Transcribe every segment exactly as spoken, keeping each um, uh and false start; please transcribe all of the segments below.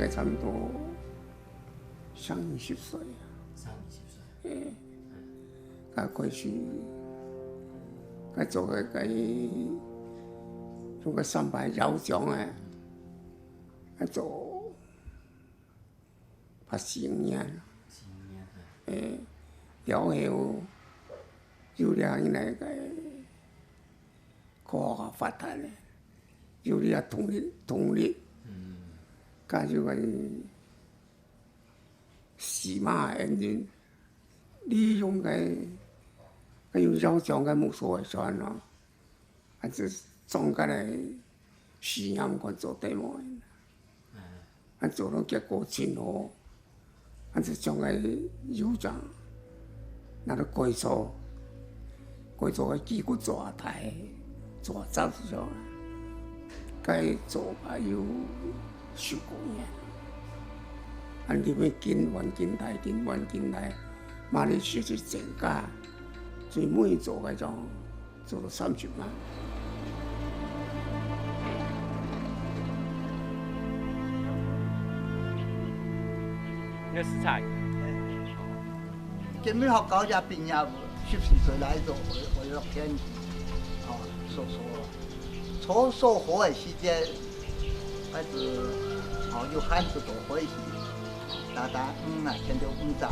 該差毋多三四十歲啊。三四十歲。欸，該開始，該做个該，做个三擺窯匠啊，該做 八十年。八十年，嘿。欸，了後，有了現在个科學發達咧，有了動力，動力，嗯。加上个洗馬engine，利用个，个用窯匠个木材个船咯。 啊，就裝个來試驗看做得無。啊，做到結果真好，啊，就將該窯廠拿來改造，改造个機具做大，做雜就，該做啊有十過年。啊，裡面緊換緊大，緊換緊大，馬力就增加，最尾做个種 做到三十萬。你个食材？建築學校也畢業，十四歲來做回，回樂天，哦，做，做，做，做火个時節，開始，哦，有閒就做火事，打打魚啊，牽著魚仔啊。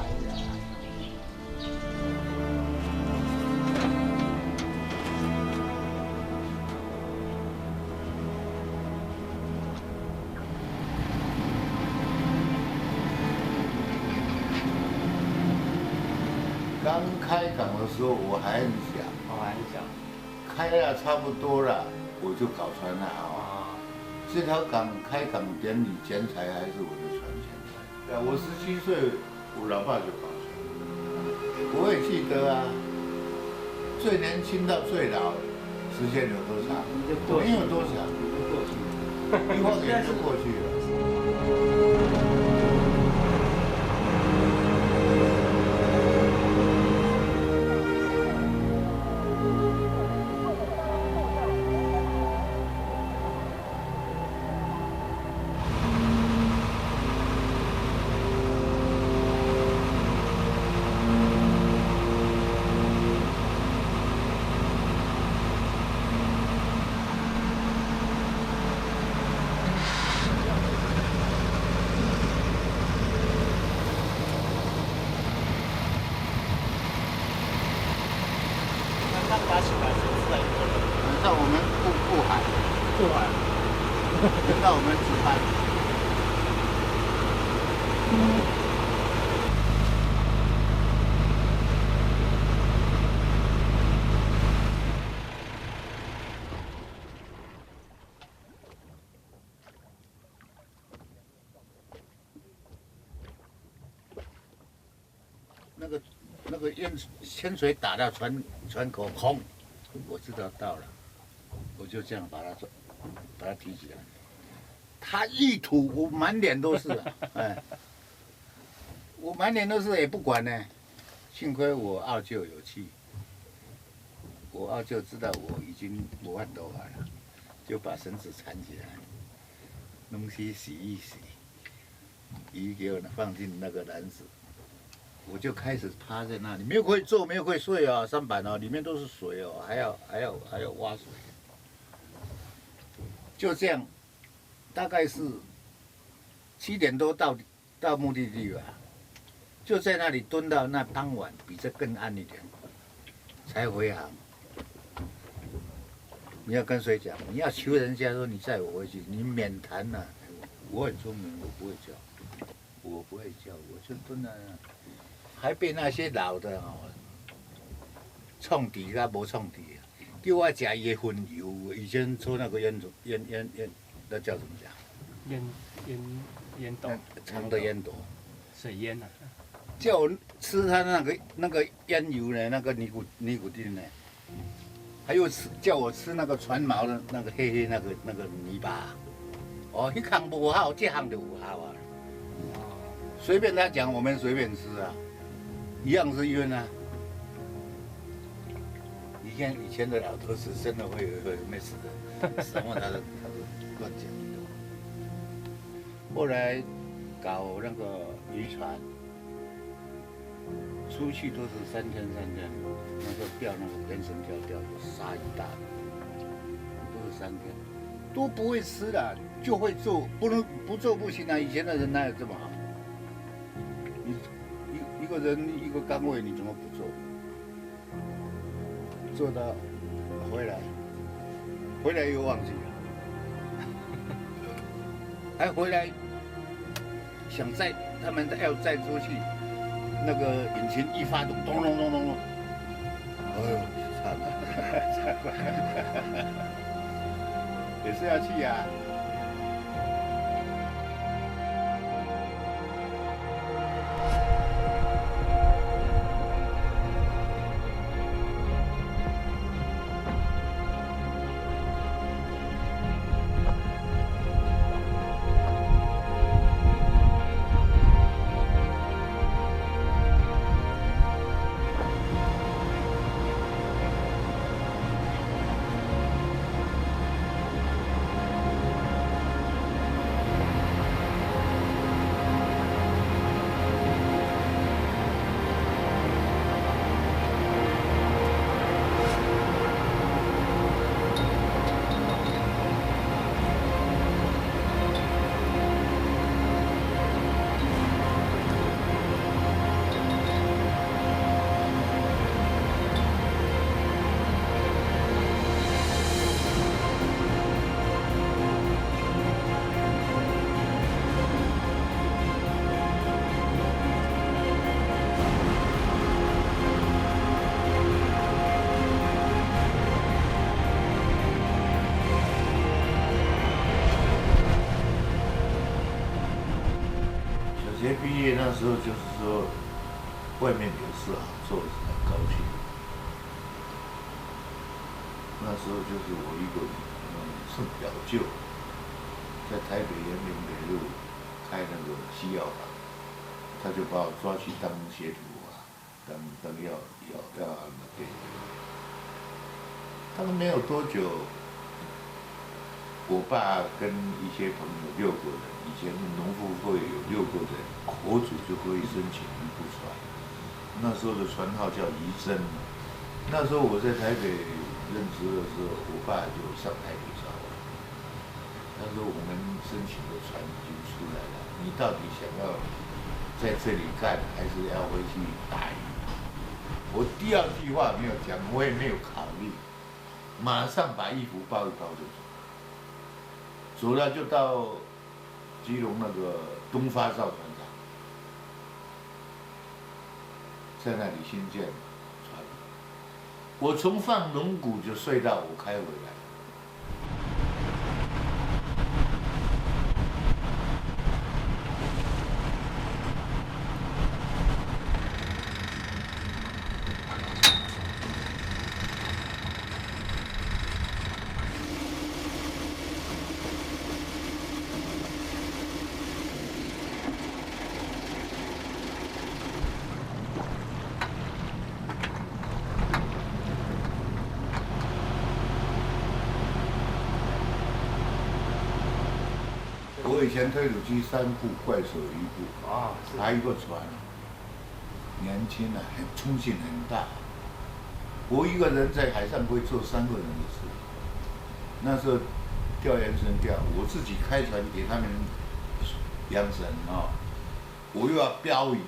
剛開港的時候，我還很小。哦，還很小。開了差不多了，我就搞船了哦。哦。這條港開港典禮剪綵還是我的船剪綵。 對啊，我十七歲，我老爸就搞船。我也記得啊，最年輕到最老，時間有多長？沒有多長，一晃眼就過去了。顾海，顾海，轮到我们值班。那个那个烟，千锤打到船船口空，我知道到了，我就这样把它把它提起来。他一吐，我满脸都是啊，哎，我满脸都是也不管呢。幸亏我二舅有去，我二舅知道我已经无法多了，就把绳子缠起来，东西洗一洗，鱼给我放进那个篮子，我就开始趴在那里，没有可以坐，没有可以睡啊，上板哦，里面都是水哦，还要还要还要挖水。就这样，大概是七点多到到目的地吧，就在那里蹲到那傍晚，比这更暗一点，才回航。你要跟谁讲？你要求人家说你载我回去，你免谈了。我很聪明，我不会叫，我不会叫，我就蹲在那，还被那些老的哦，创底啊，无创底啊，叫我食伊的薰油，以前抽那个烟头，烟烟烟，那叫什么讲？烟烟烟斗，那长的烟斗，水烟啊。叫我吃他那个那个烟油呢，那个尼古尼古丁呢，还有吃叫我吃那个船锚的那个黑黑那个那个泥巴。哦，那行不好，这行就有效啊。随便他讲，我们随便吃啊，一样是晕啊。以前以前的老头子真的会会没事的，什么他都他都乱讲一通。后来搞那个渔船，出去都是三天三天，那时候钓那个天神钓，钓鱼杀一大堆，都是三天，都不会吃的，就会做，不能不做不行啊！以前的人哪有这么好？你一一个人一个岗位，你怎么不做？做到回来，回来又忘记了，还回来想载他们要载出去，那个引擎一发动，咚咚咚咚咚，哎呦，惨了，也是要去啊。小学毕业那时候，就是说外面有事好做，很高兴。那时候就是我一个，嗯，是表舅，在台北延平北路开那个西药行，他就把我抓去当学徒啊，当当药药药行的店员。当没有多久，我爸跟一些朋友六个人，以前农复会有六个人，国主就可以申请一部船，那时候的船号叫仪征。那时候我在台北任职的时候，我爸就上台北找我，他说：“我们申请的船已经出来了，你到底想要在这里干，还是要回去打鱼？”我第二句话没有讲，我也没有考虑。马上把衣服包一包就走，走了就到基隆那个东发造船厂，在那里新建船。我从放龙骨就睡到我开回来。我以前退伍去三部怪手一部，啊，是。还有一个船，年轻啊，很冲劲很大。我一个人在海上可以做三个人的事。那时候吊延绳吊，我自己开船给他们延绳啊，我又要漂移，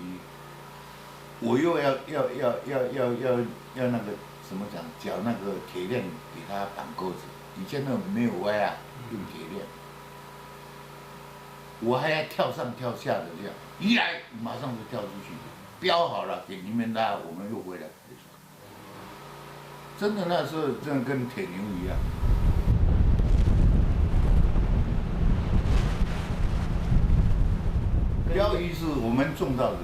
我又要要要要要要要那个怎么讲，绞那个铁链给它绑钩子。以前那没有歪啊，用铁链。我还要跳上跳下的这样，一来马上就跳出去，标好了给你们拉，我们又回来。真的那时候真的跟铁牛一样。标鱼是我们种到的，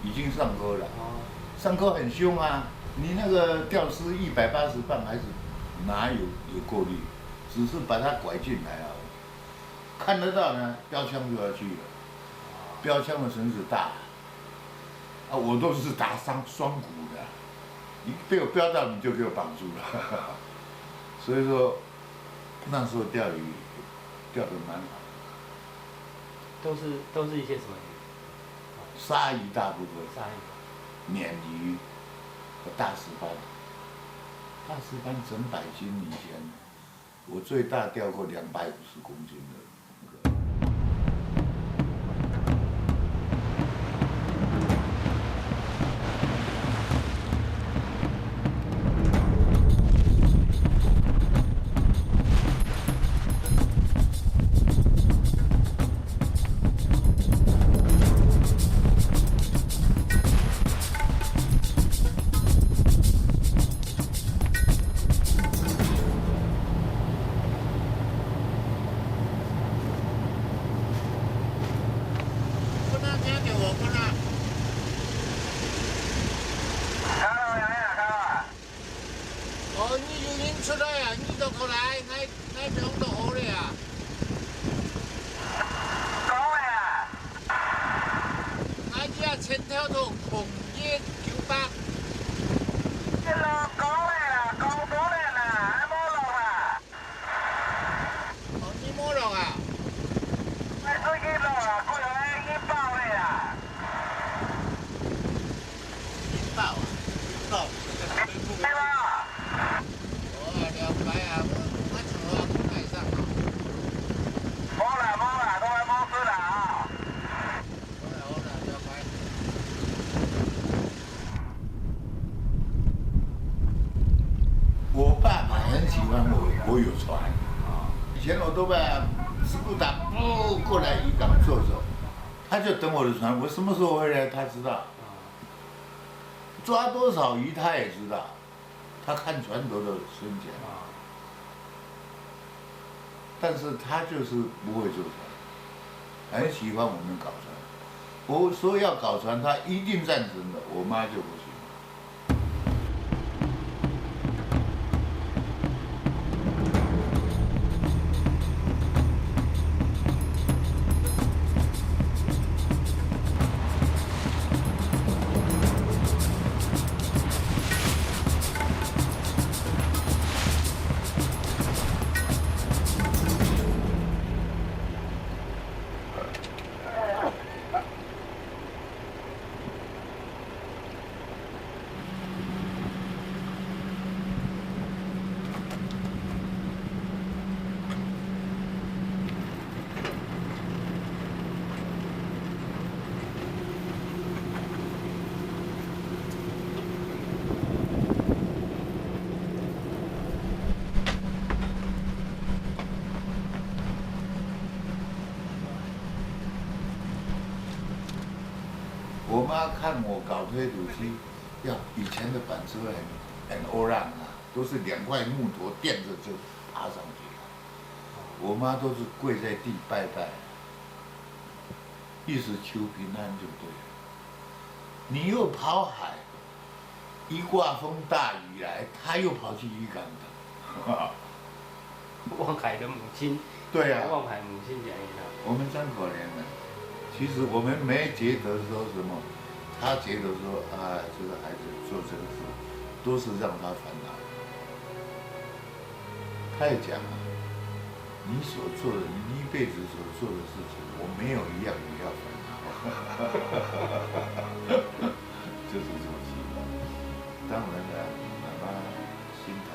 已经上钩了，上钩很凶啊！你那个钓师一百八十磅还是哪有有够力？只是把它拐进来啊，看得到呢，标枪就要去了，标枪的绳子大。 啊，我都是打双双股的，你被我标到，你就给我绑住了。所以说，那时候钓鱼钓得蛮好。都是都是一些什么鱼？鲨鱼大部分，鲨鱼、鲶鱼和大石斑。大石斑整百斤以前，我最大钓过两百五十公斤的。哦，你有人出來啊？你都過來，𠊎𠊎名都好了啊。講个啊。𠊎這前頭都空一九八。這老講个啦，講多了啦，還無落啊。 哦，你無落啊？𠊎出去落啊，過來引爆个啦。引爆啊？引爆。對吧？哦，了解啊，𠊎𠊎像𠊎本來上啊。無啦，無啦，都還無事啦啊。 我爸爸很喜欢我，我有船。以前我都把斯柯达，哦，过来渔港坐坐，他就等我的船，我什么时候回来，他知道。抓多少鱼，他也知道。 他看船头的深浅，但是他就是不会坐船，很喜欢我们搞船。我说要搞船，他一定赞成的，我妈就不行。妈看我搞推土机，呀，以前的板车很很欧浪啊，都是两块木头垫着就爬上去了。我妈都是跪在地拜拜，一直求平安就对了。你又跑海，一刮风大雨来，她又跑去渔港等。 望海的母亲，对啊，望海母亲这样一样。我们真可怜的。其实我们没觉得说什么，他觉得说啊，这个孩子做这个事，都是让他烦恼。他也讲啊，你所做的，你一辈子所做的事情，我没有一样也要烦恼。就是这种情况。当然了，妈妈心疼。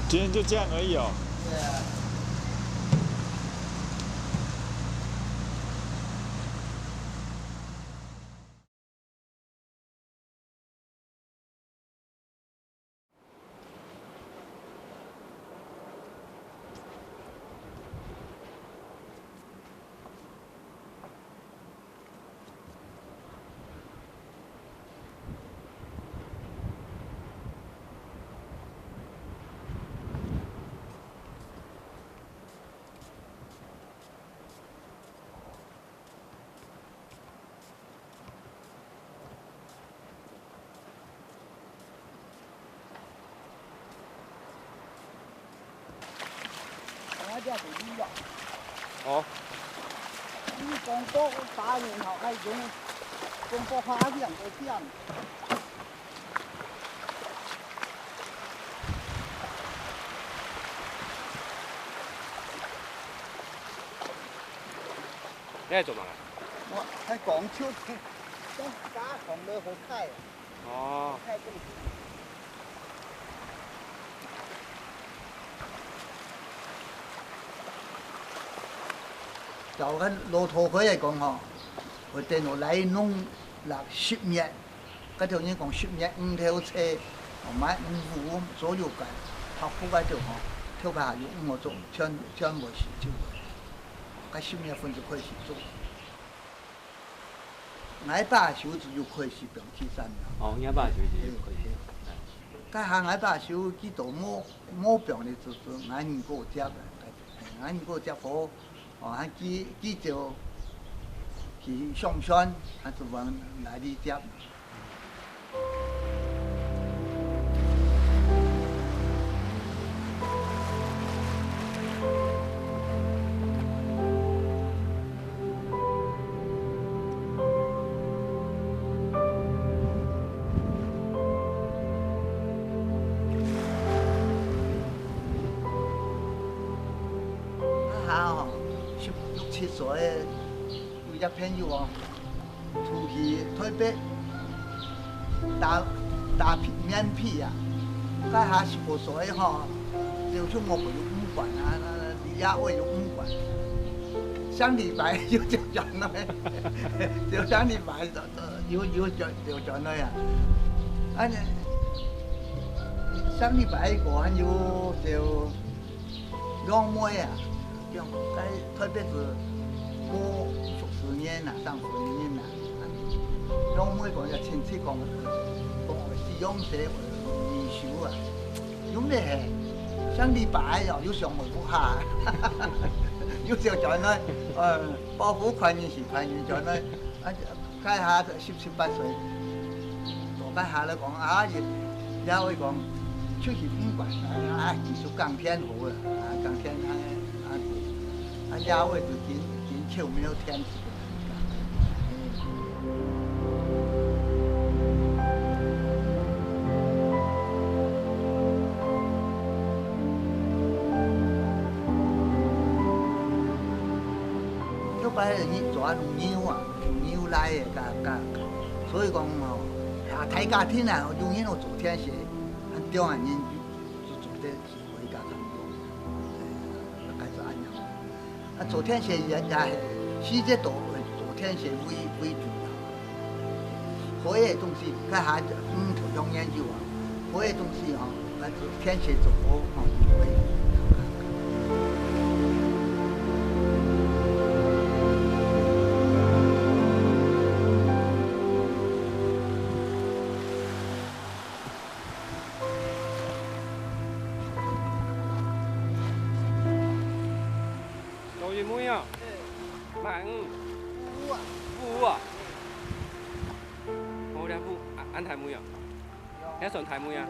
今天就这样而已哦。啊，這係你啊。哦。你講過三年後還用，講過花樣个點。 你在做麼个？我在講笑，講假講了好睇啊。哦。好睇个。照个老土話來講吼，會等到來農曆十月， 該條人講十月五頭七，哦，買五穀，所有个，頭屋該條吼，頭擺有五個種，全，全部係種个。該十月份就開始種。𠊎爸就，就開始放起山了。哦，你爸就，就開始。該下𠊎爸就幾多無，無放个，就，就𠊎二哥接个，𠊎二哥接好，哦，還幾，幾條，佢上船，還係往哪裡接。啊，好，十六七歲，有一隻朋友哦， 出去台北打，打拚，面拚啊，該下十五歲吼，就出外國有五關啊，離家外有五關。上禮拜又就轉來，就上禮拜就，又，又就，就轉來啊。啊，上禮拜過，又就 兩妹啊，講該台北係無熟識人啊，生熟人啊。兩妹講个親戚講，講西洋式離手啊，有咩係？上禮拜哦，又上來屋下，又就轉來，呃，包袱款人是款人轉來，啊， 該下十七八歲，到該下來講啊，也，也會講出去毋慣啊，啊，技術耕田好啊，啊，耕田啊，啊，啊，也會就緊，緊手沒有田。有擺你做下農業啊， 有牛奶个，个，个，所以講吼，啊，大家庭啊，有人愛做田事，啊，中國人就，就做得去回家看顧，哎，大概係恁樣。啊，做田事也，也係，時節到，做田事為，為主啦。好个東西，該下，嗯，頭中研究啊，好个東西吼，該做田事做好，吼，就會。 老一妹啊，嘿。滿，有啊。有啊。好，兩步，啊，恁大妹啊。 該算大妹啊？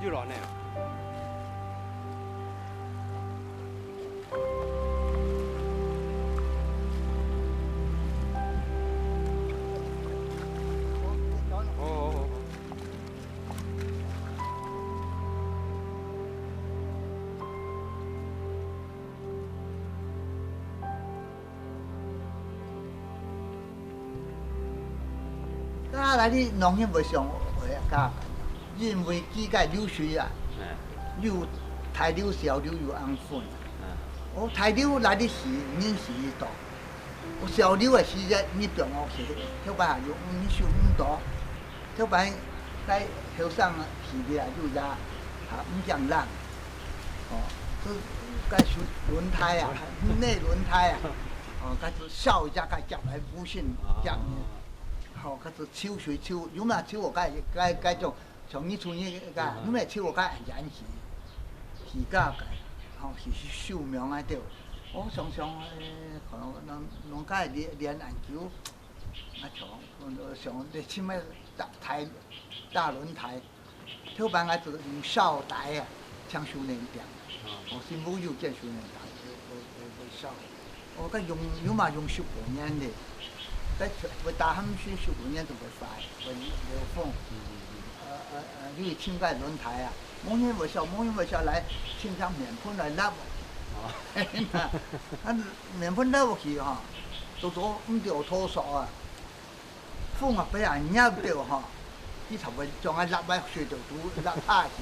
有卵呢。哦，哦，哦，哦。 該下來个農民會想，哎呀，該，因為佢个流水啊，哎。有大流、小流、有恁樣分。哎。哦，大流來个時，人時多；哦，小流个時節，人放學時，頭擺有，人收毋到。 頭擺該後生啊，起來啊，就也，啊，毋驚冷。哦，佢該手輪胎啊，內輪胎啊，哦，該就燒一下，該夾來無線夾呢。哦，該就抽水抽，有嘛抽哦，該，該，該種，像你抽你个，嗯。有嘛抽哦，該很嚴謹，起價个，吼，是，是壽命啊，對。我想想，誒，可能，能，能該練，練恁久，啊，像，想，你起碼大，大 大輪胎，頭擺𠊎就用燒帶啊，像手輪餅，哦。哦，新屋有見手輪帶，會，會，會，會燒。哦，該用，有嘛用十五年咧，該會打喊水十五年就會壞，會漏風。嗯，嗯，嗯。呃，呃，呃，有一千个輪胎啊，無人會燒，無人會燒，來，請隻面盆來抐哦。哦。啊，面盆抐落去吼，都做毋著拖索啊。 風啊，飛啊，捏著吼，佢就會將該抐个水就都抐下去。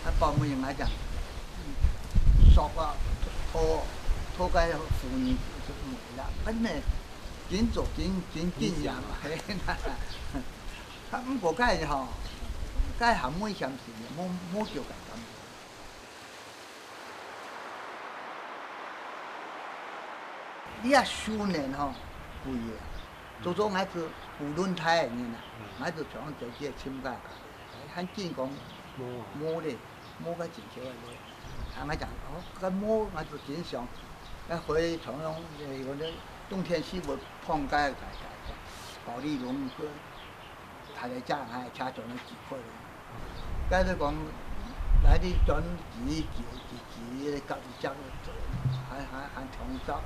啊，包尾人來講，索啊，拖，拖个婦人就毋會啦，反正緊做緊，緊，緊呀嘛，嘿啦。啊，毋過該吼，該還危險性，無，無叫个感覺。 你啊，手輪吼，貴个。做做𠊎係扶輪胎个人啊，嗯。𠊎就常常走去尋个，還緊講，無啊。無咧，無个真少个咧。啊，𠊎講，哦，該無，𠊎就真想，該回長榮，呃，有的冬天時會碰該，該，該，該保麗龍，該，大家家還車轉去寄貨咯。該就講，來你轉寄，寄，寄，寄，寄，夾一隻，還，還，還通走。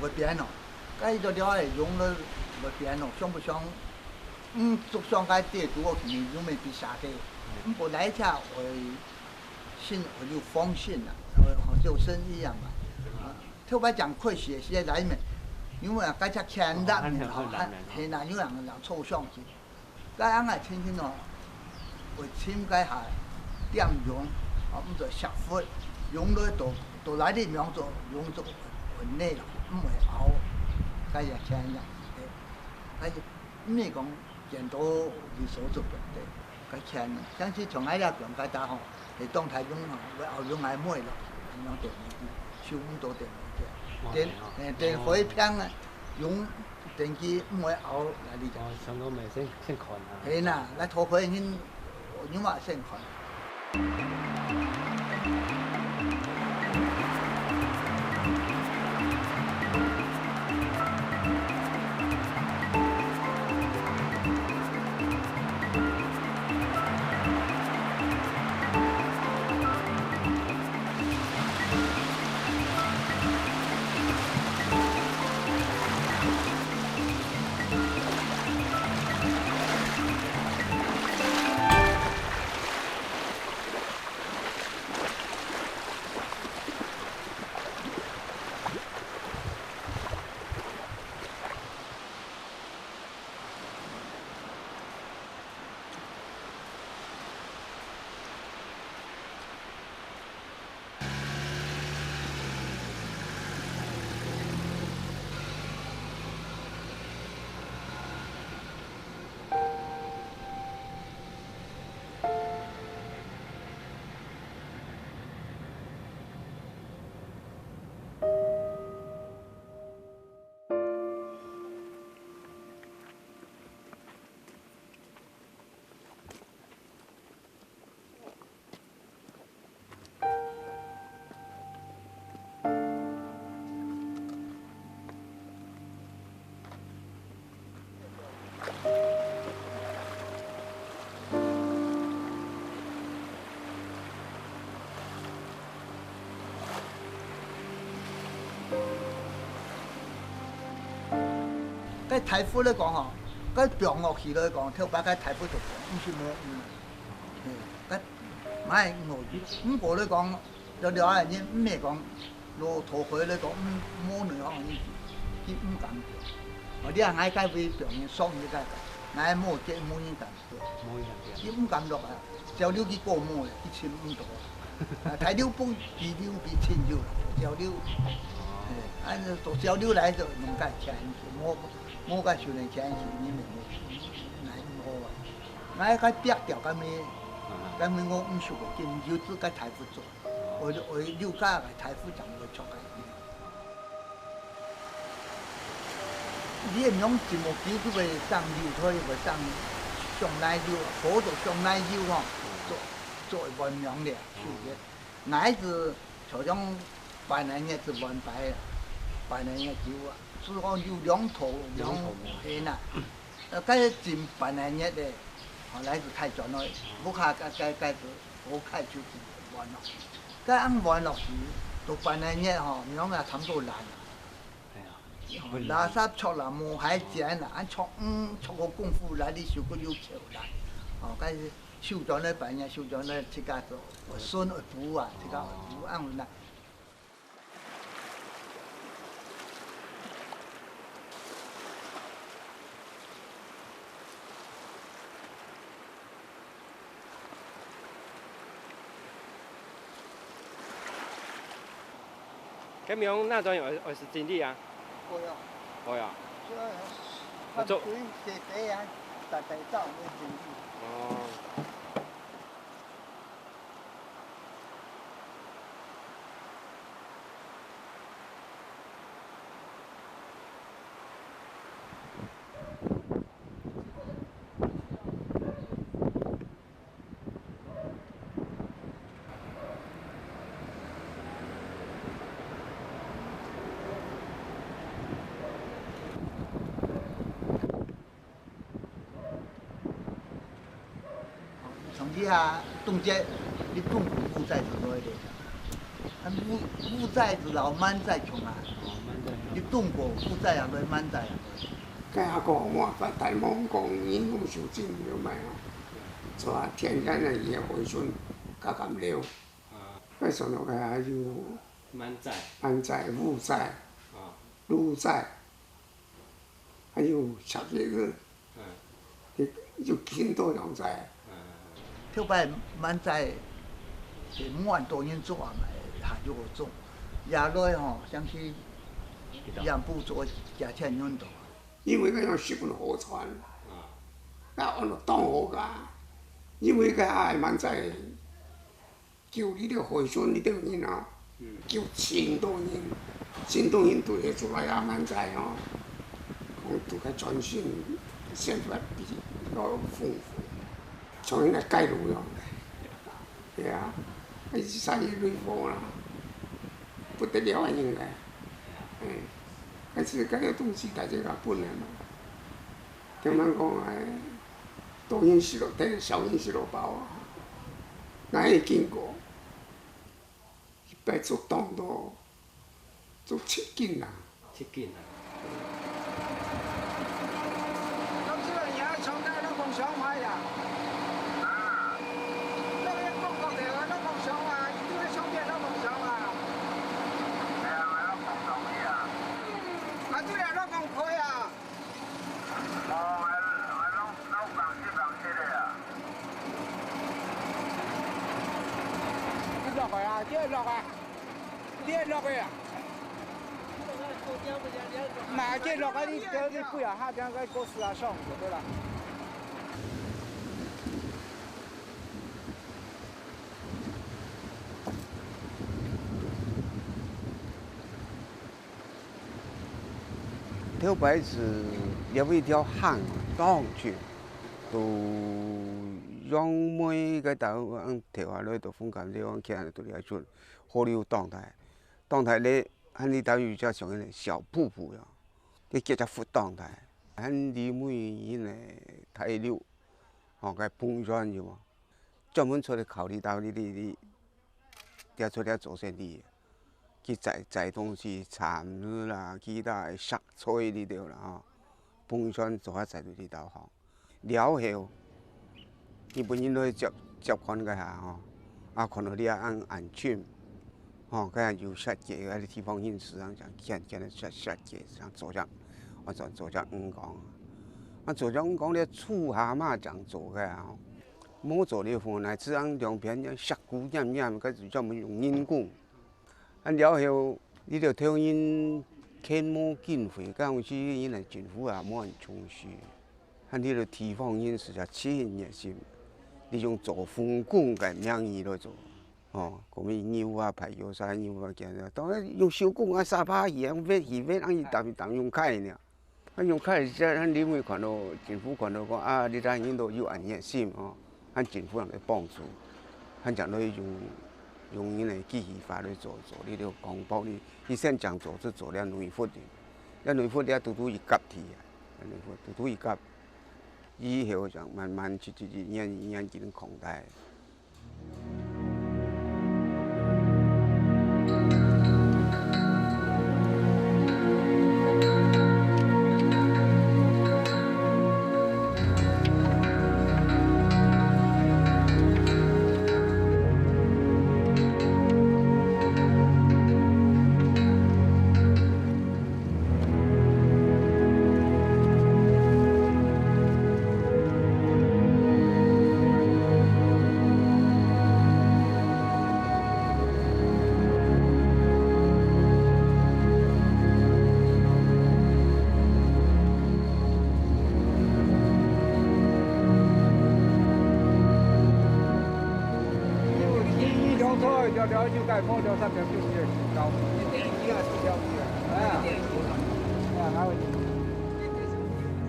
會變咯，該一條條个用了會變咯，像不像？嗯，竹上該地圖我肯定有没比啥个，嗯，不过来一下我 線會有縫線啊，呃，就生一樣嘛。啊，頭擺講開始个時節來面，因為啊，該隻牽拉面吼，哦，還，還有拉面吼。係啦，有人人抽上去。該恁樣天天哦，會尋該下點用，啊，毋做石窟，用了都，都來得用做，用做穩定啦，毋會拗，該隻牽拉，哎，該隻 毋係講見到你手做不對，該牽，像是像𠊎這種該搭吼，係當大用吼，會拗用來買咯，用電力，收毋到電力个。電，哦，對哦。誒，電火一平啊，用電機毋會拗來你講。哦，想到尾先，先看啊。係啦，來頭回人，你嘛先看。 該大佛來講吼，該放落去來講，頭擺該大佛就放，毋係無，嗯，嘿，該買落去。毋過來講，了了啊，你毋係講落土灰來講，嗯，無內行，你，你毋敢做。哦，你啊，𠊎該位放人送你該，𠊎無這無人敢。 無影響。佢毋敢落啊，石榴佢過無咧，佢尋毋到啊。啊，大榴分佢留佢尋有啦，石榴。哦。嘿，啊，做石榴來就用該牽去，無，無該樹林牽去，你明白？難無啊。𠊎該壁掉該尾，啊。該尾我毋熟个，今有自家大佛做，哦。我，我有家个大佛正會出个。 你个娘一目睭就會生油，所以會生香奈油，火就香奈油吼，做，做會換名咧，是毋是？𠊎係就像半年日就換牌啦，半年日油啊，所以講有兩套，兩套名。係啦。呃，該係真半年日个，吼，來自大專个，屋下該，該，該就好開就換咯。該恁換落去，到半年日吼，名也差毋多爛啊。 哎呀，垃圾出啦，無海鮮啦，恁出，嗯，出个功夫來，你收个有錢啦。哦，該收轉來辦呀，收轉來自家做，我孫會補啊，自家會補，恁樣啦。 該苗那種有二十斤力啊？會啊。會啊。這啊，做水洗洗啊，大大早就進去。哦。像這下冬節，你冬菇、烏賊就來咧。啊，烏，烏賊就摎滿賊共下。哦，滿賊。你冬菇、烏賊也來，滿賊也來。該阿哥，我發大夢講，你攏受盡了沒有？做啊，天天个伊个回春，甲甘料。啊。該上頭該還有滿賊。滿賊、烏賊、啊。滷賊。 還有赤蠍仔，嗯。你就盡多樣仔。嗯。頭擺滿仔，係滿多人做啊嘛，還有个種。也來吼，像去鹽埔做，價錢恁多。因為該樣十分好賺，啊。該安到當好个，因為該還滿仔 救你兜回春，你兜人啊，嗯。救盡多人，盡多人都會出來啊，滿仔哦。講都較專心，生活比較豐富，像現在街路樣。對啊，一下一雷火啦，不得了啊，應該。嗯，但是該个東西大家也不能嘛。聽人講，哎， 大人食落忒，小人食落飽啊。𠊎个經過，一擺做當多，做七斤啊。七斤啊。你落个啊，你落啊，你落个啊。嘛，你落啊，你，你不要下邊个故事啊，上就對了。 頭擺係這位條巷當深，到楊梅該搭頭下來到紅崁這樣起來到這出，河流當大，當大咧，還這搭有隻像个小瀑布樣，佢結隻窟當大，還裡尾因為大流，吼，該崩船有無？ 專門出來考慮到你，你，你，這出來做生理，去載，載東西、摻子啦，其他个食材裡頭啦，吼，本身做下載到這兜吼。了後，日本人來接，接管該下吼，啊，看到你啊恁安靜，吼，該下有設計个地方，因此上講，建，建設，設計，想做隻，我做，做隻魚缸。啊，做隻魚缸咧，厝下嘛，這樣做个啊，吼。 無做了，來自然兩片石牯黏黏，該就專門用人工。啊，了後，你就挑人，欠無經費，該時人來政府也無恁重視。啊，你就地方人士也盡熱心，你用做分工个名義來做。哦，講咩牛啊，排油啥牛啊，這樣，當然用手工啊，沙發、魚啊，用箧魚箧，恁樣擔擔用開呢。 啊，用開始，咱認為看到政府看到講啊，你兜人都有恁熱心哦，咱政府人來幫助，咱正來用，用人个機器化來做，做你兜公報，你，你先正做，就做了內湖个，了內湖了，堵堵一甲去啊，內湖堵堵一甲，以後就慢慢一，一，一年一年緊擴大。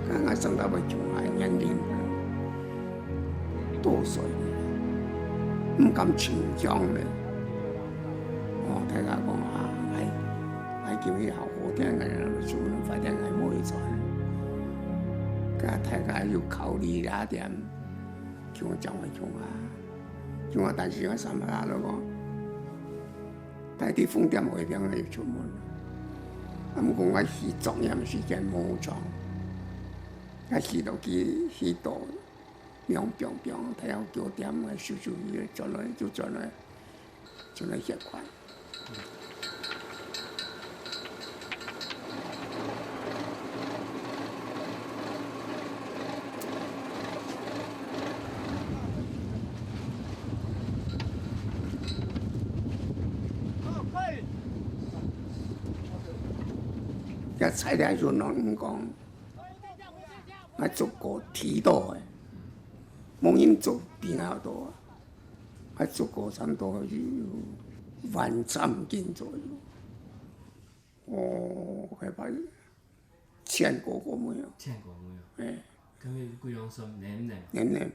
剛剛上到尾就還年齡，多歲了，毋敢逞強了。哦，大家講啊，哎，哎，今日好好天个，全部發展个每一轉。該大家有考慮哪點？窮啊，講啊，窮啊，窮啊，但是𠊎三伯仔就講，大抵飯店會平就出門。啊，毋過𠊎去作業時間無長，啊，去到去，去到，乒乒乒，大約九點啊，咻咻咻，轉來就轉來。 就來歇睏。該菜來就攏講，𠊎做過提到个，無人做比較多啊。 還做過差毋多有萬三斤左右。哦，該擺千過個尾哦。千過尾哦。哎，今日幾多歲？零零。零零。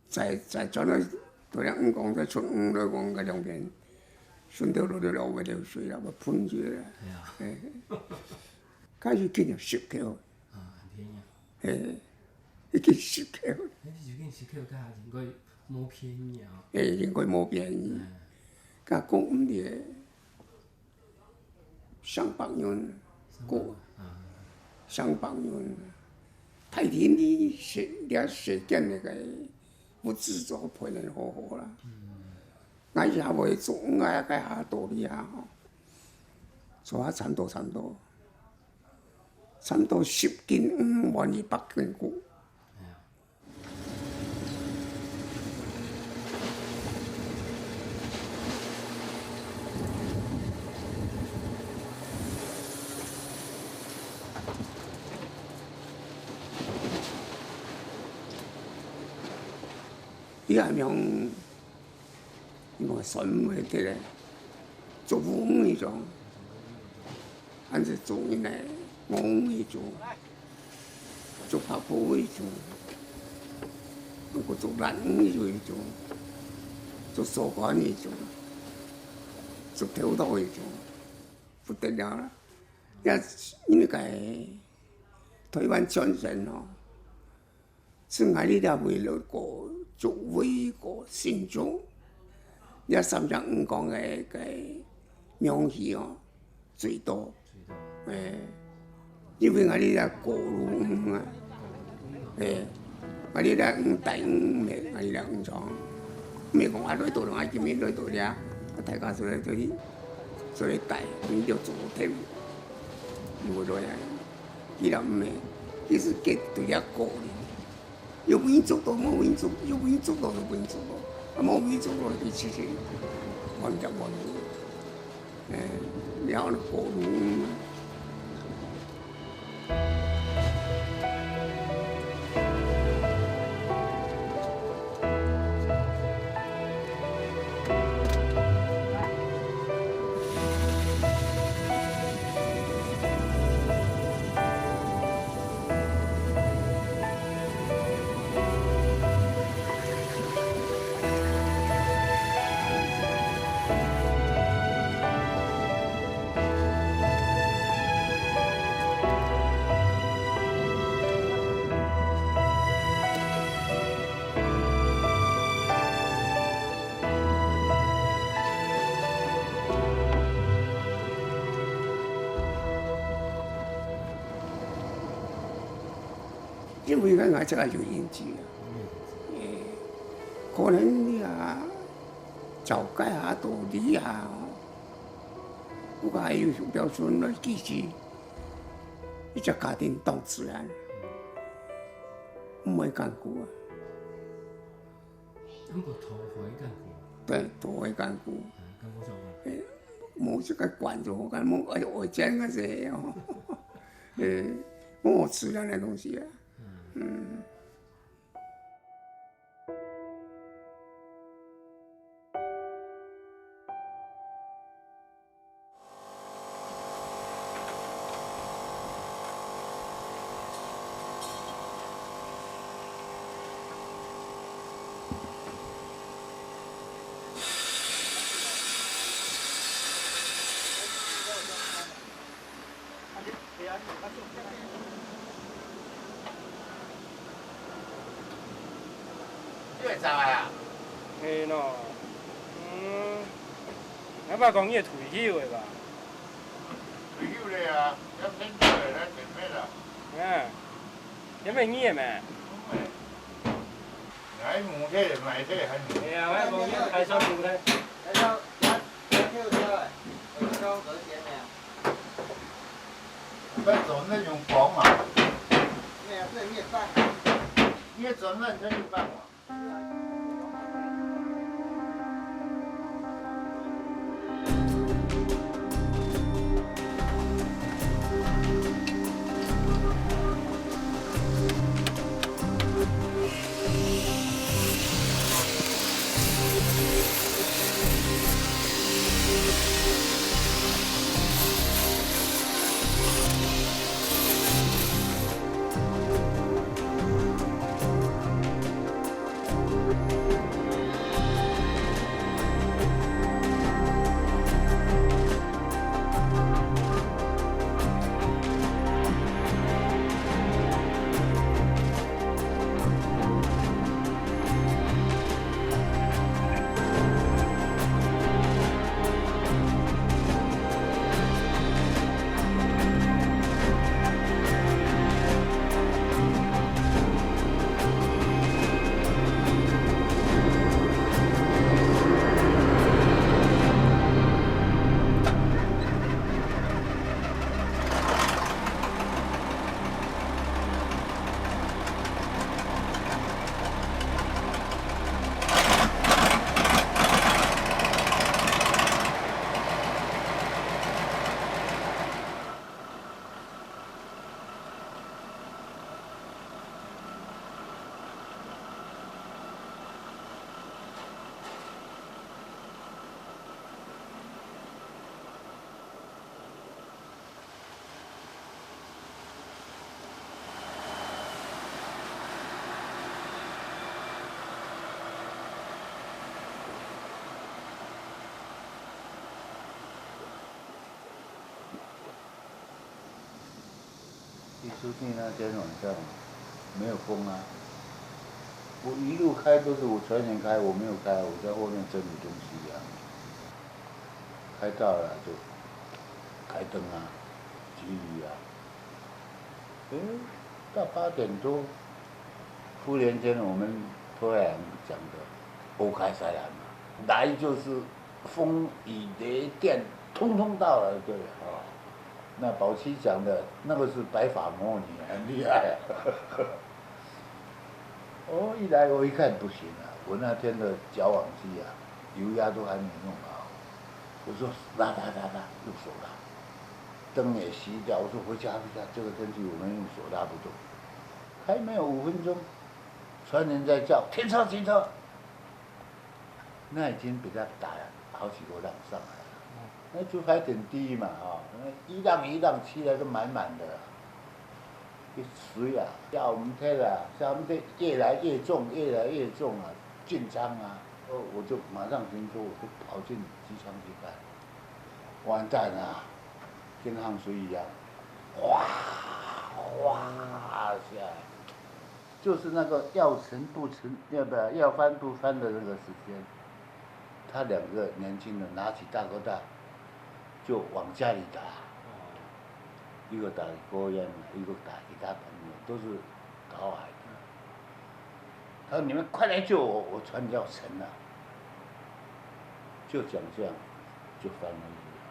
再，再轉來，對人講，再出五來講，該兩邊，順條路就流，流水了，要噴水了。哎呀。哎。開始緊就十口。啊，很便宜啊。哎，已經十口。哎，已經十口，該應該無便宜啊。哎，應該無便宜。嗯。該講毋得，上百元，上百，過，啊。上百元。大體你食，你食緊那個物資做配得好好啦。嗯。𠊎也會做，𠊎也該下道理啊，吼。做下差毋多，差毋多。 差毋多十斤，嗯，換一百斤股。哎呀。你還用 因為算毋會得咧，做烏魚種，還是做人个鵝魚種，做白布魚種，還過做鰻魚種，做手竿魚種，做頭刀魚種，不得了啦！也應該台灣全省哦， 係𠊎這條圍路過竹圍過新竹，這三隻魚港个，个名氣哦，最多。最多。哎，因為𠊎這條過路魚啊，哎，𠊎這條魚大魚，毋係𠊎這條魚場，毋係講啊來到了，啊今日來到了，啊大家出來出去，出來帶，你就做忒，有無來啊？ 佢也毋係，佢係結對遐過哩。有分捉到，無分捉，有分捉到就分捉到，啊，無分捉到，佢其實完全無分。哎，了後過路。 因為𠊎，𠊎這个有年紀啊，誒，可能你啊，照該下道理啊，𠊎个有標準來記住，一隻家庭當自然，毋會艱苦啊。 毋過討海艱苦。對，討海艱苦。啊，艱苦上啊。誒，無這个管就好，無愛愛錢个事哦。誒，無自然个東西啊。嗯。嗯。你會走啊？係喏，嗯，𠊎爸講你係退休个吧？退休了啊，要天光了，來準備了。嗯，也沒你个咩？哎，母的，買的，還母。哎呀，我講你開車不的。來，來，來，來，來，來， 要走那種房啊。對啊，這面板。你也走那種板啊。一出去那天晚上沒有風啊，我一路開都是我全程開，我沒有開，我在後面整理東西啊。開到了就開燈啊，急雨啊。誒，到八點多，忽然間我們台灣講的烏開塞蘭嘛，來就是風雨雷電通通到了，對啊。那寶七講的那個是白髮魔女，很厲害啊。哦，一來我一看不行啊，我那天的絞網機啊，油壓都還沒弄好。我說拉拉拉拉，用手拉，燈也熄掉。我說回家回家，這個天氣我們用手拉不動。還沒有五分鐘，傳人在叫停車停車，那已經比他打好幾個浪上來了。那竹排很低嘛，哈，那一浪一浪起來都滿滿的啊。 水啊，消毋忒啊，消毋忒越來越重，越來越重啊，進倉啊。哦，我就馬上停車，我就跑進機艙去看，完蛋啊，跟淌水一樣，嘩嘩下來，就是那個要沉不沉，要不要翻不翻的那個時間，他兩個年輕人拿起大哥大，就往家裡打。 一個打給郭燕嘛，一個打給他朋友，都是搞矮的。他說：“你們快來救我，我船要沉了。”就講這樣，就翻過去了。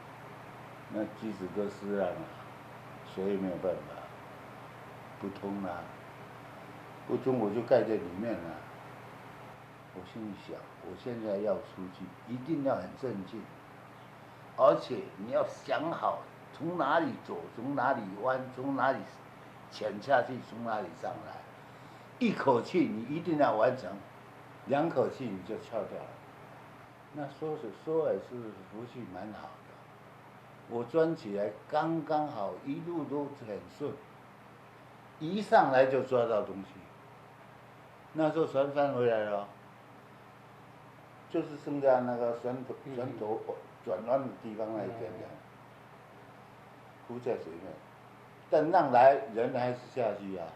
那機子都濕了嘛，水也沒有辦法，不通啊，不通我就蓋在裡面了。我心裡想，我現在要出去，一定要很鎮靜。 而且你要想好從哪裡走，從哪裡彎，從哪裡潛下去，從哪裡上來。一口氣你一定要完成，兩口氣你就翹掉了。那說是說來是福氣蠻好的，我鑽起來剛剛好，一路都很順，一上來就抓到東西。那時候船翻回來了，就是剩下那個船頭船頭轉彎的地方那一點點，浮在水面。但浪來人還是下去啊，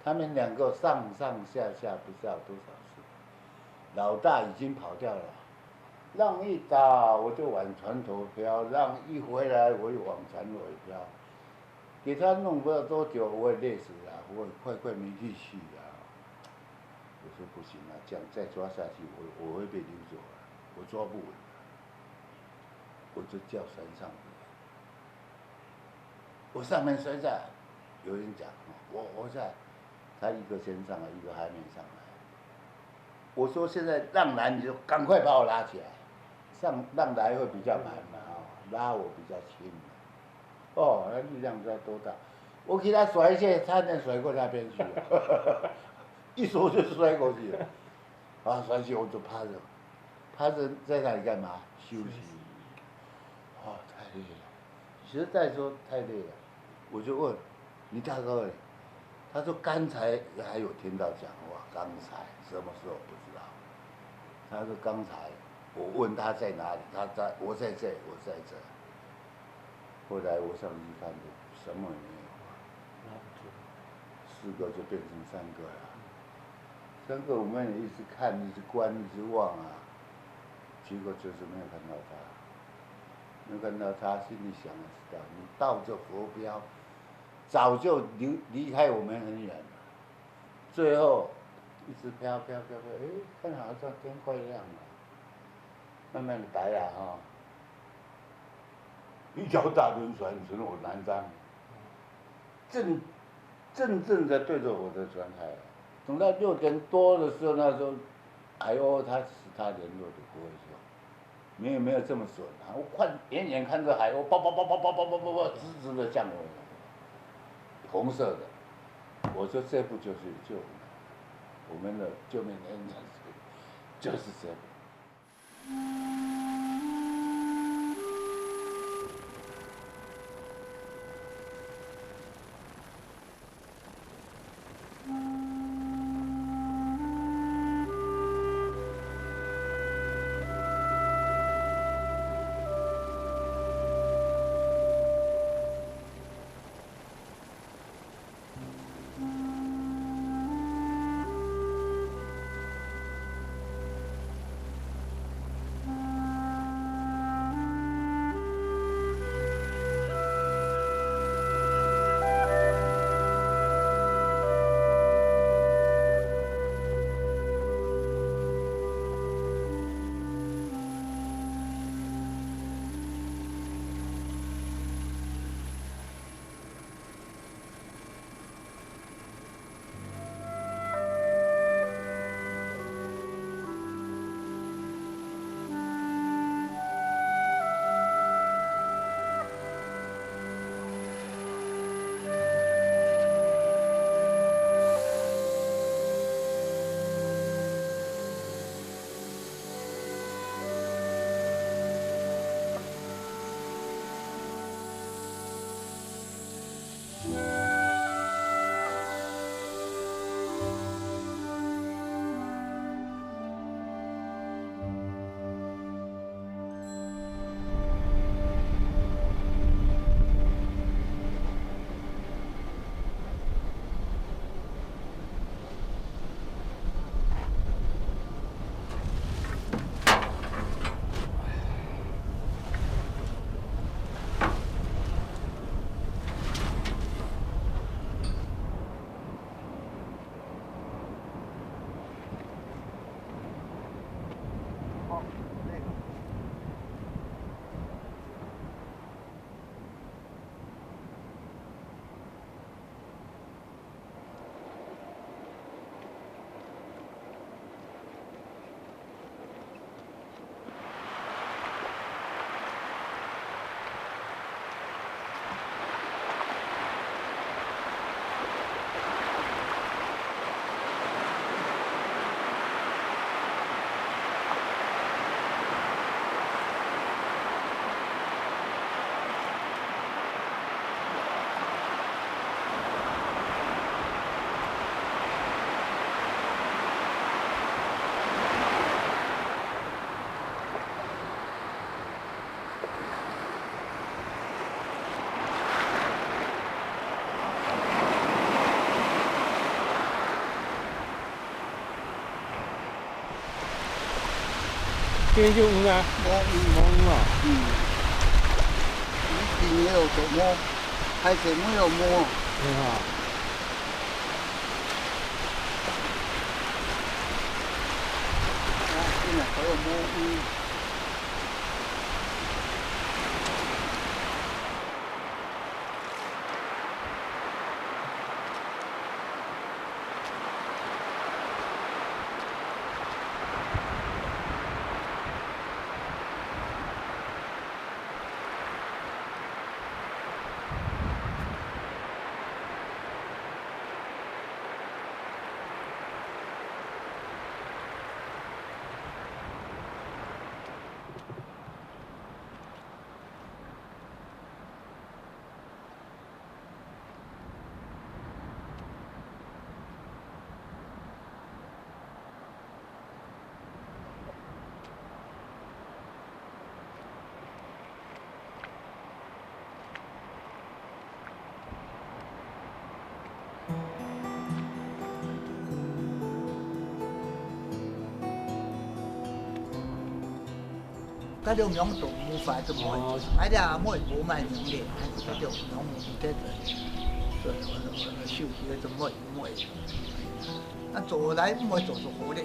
他們兩個上上下下不知道多少次，老大已经跑掉了，浪一打我就往船头漂，浪一回来我又往船尾漂，给他弄不了多久，我也累死了，我也快快没力气了。我说不行了，这样再抓下去，我我会被流走了，我抓不稳了，我就叫船上的人。我上面摔下，有人讲，我活下，他一个先上来，一个还没上来。我说现在浪来，你就赶快把我拉起来，上浪来会比较难嘛，哦，拉我比较轻嘛。哦，那力量不知道多大，我给他甩一下，差点甩过那边去了，一手就摔过去了。啊，摔下去我就趴着，趴着在那里干嘛？休息。哦，太累了，实在说太累了，我就问你大哥欸，他说刚才还有听到讲话，刚才什么时候不知道。他说刚才我问他在哪里，他在，我在这，我在这。后来我上去看，什么也没有啊。四个就变成三个了。三个我们也一直看，一直观，一直望啊，结果就是没有看到他，没有看到他，心里想的是道，你到这浮标，早就离离开我们很远了。最后一直飘飘飘飘，诶，看好像天快亮了，慢慢的白了哈。一条大轮船从我南方，正正正的对着我的船来。等到六点多的时候，那时候海鸥它其他联络的不会说，没有没有这么准啊。我看远远看着海鸥，啵啵啵啵啵啵啵啵啵，直直的向我来，红色的。我说这不就是救我们，我们的救命恩人，就是这个。這就有啊，無有無有啊。嗯。你今年有做無？還是沒有無？對啊。啊，今年還有無？嗯。該條網都無法度賣，哦。哎呀，賣無賣網咧，該條網毋得，所以我，我，我收起來就賣，賣。啊，做來毋會做就好咧。